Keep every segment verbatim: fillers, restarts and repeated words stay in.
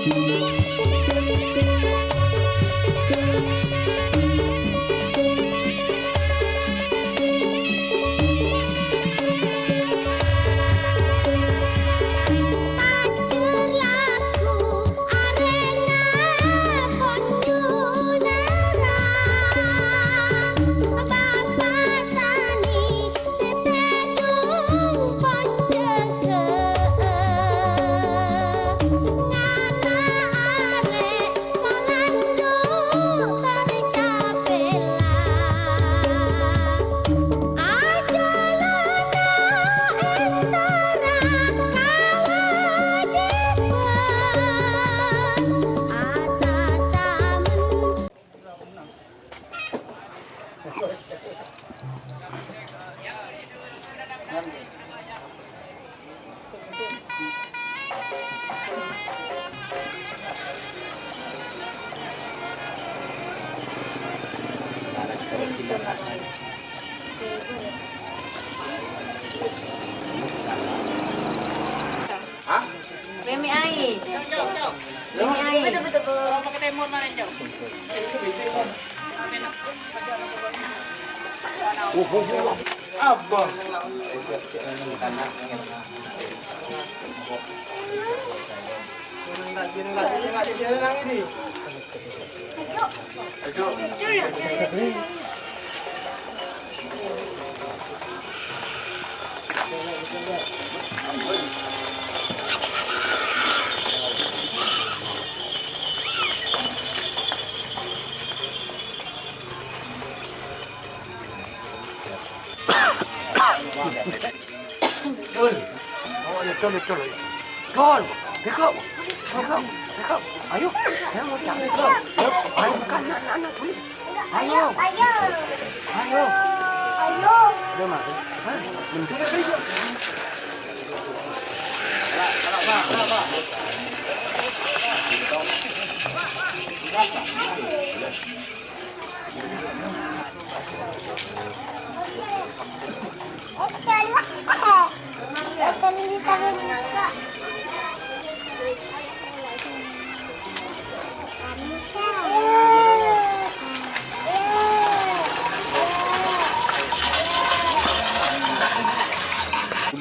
Hah? Meme ai. Meme ai. Abang. Dul. Oh, iya, Dul, Dul. Dul, beko, beko, beko. Ayo, ayo, beko. Ayo, bukan anak-anak, Dul. Ayo. Ayo. Ayo. Ayo. Ayo, Mak. Hah?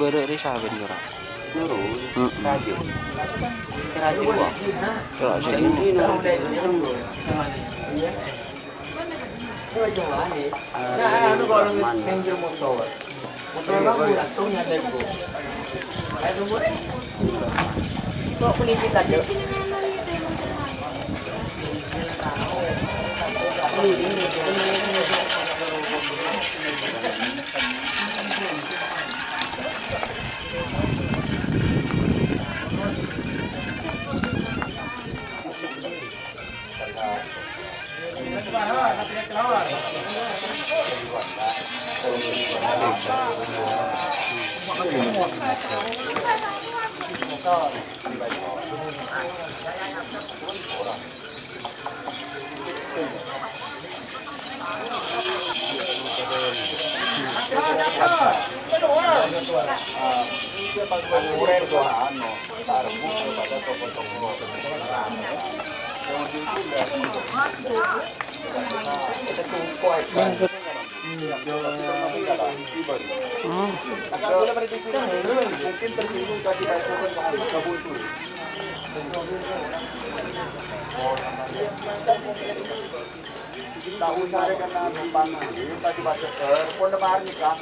Bârâ' rè sabâ' nyora. Nyoro. Heeh. Rajâ. Rajâ, wah. Rajâ ini. Nah, anu kok neng pinggir motor. Motor aku langsung nyadar, Bu. Ayo, Bu. Kok polisi tadi? Tahu saya kena numpang nanti, pasti pasti pon lebaran nikah.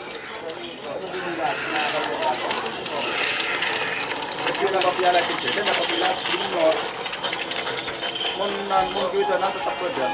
Jadi, napa piala kecil, napa piala junior. Mon, mon kita nanti tetap kerja.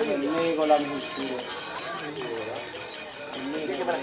Ini kolam hiburan. Ini gimana?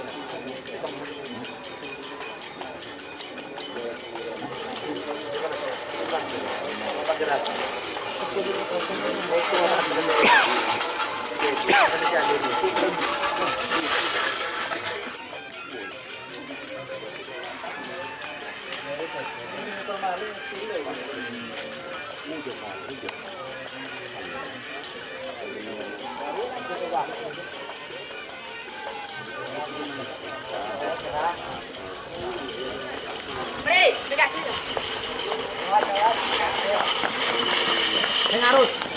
Apa?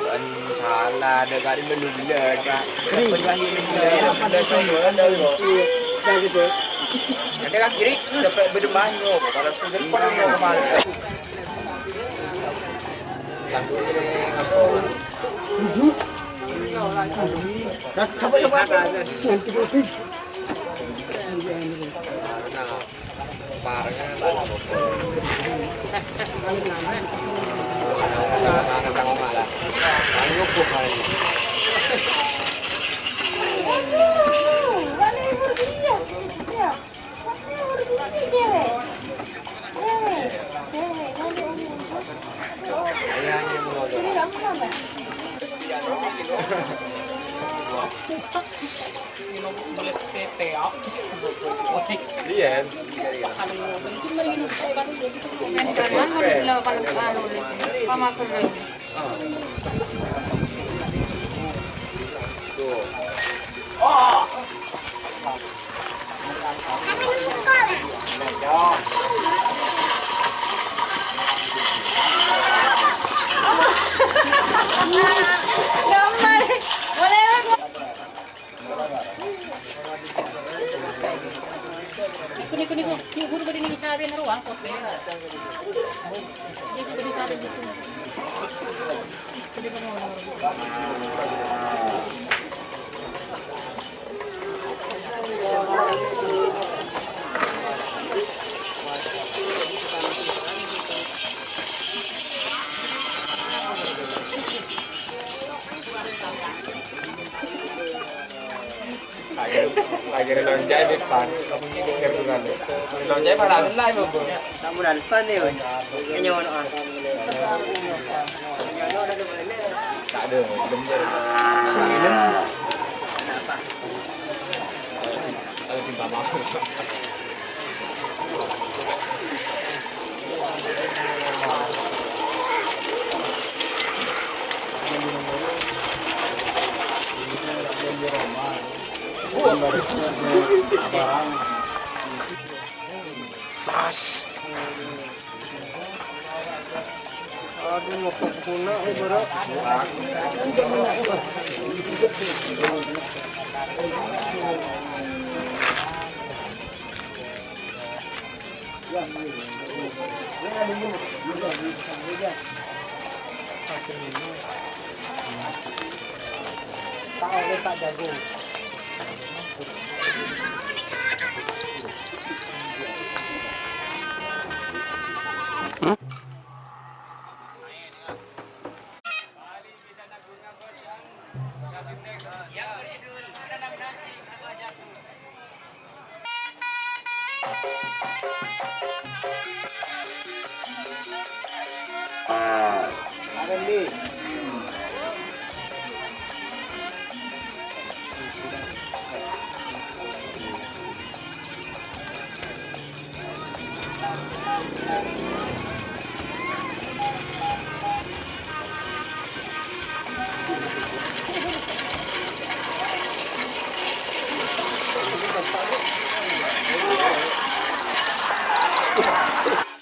Kan salah, ada kali belum bulan, Kak. Ada kiri, sampai berdemanyo, kalau sudah pernah kemarin. Iya. Niku, niku, niku. Niku buru buru niku saben ruang kopi. Niku buru saben gitu. Lagi, lagi ada loncat di depan. Kamu mikir tuh kan. Loncat malah lain, Bu. Kamu nonton nih, Bang. Ini ono, ah. Tak ada, bener. Kalau cinta mau. Pas. Aduh, ngepok pula, eh, Bro.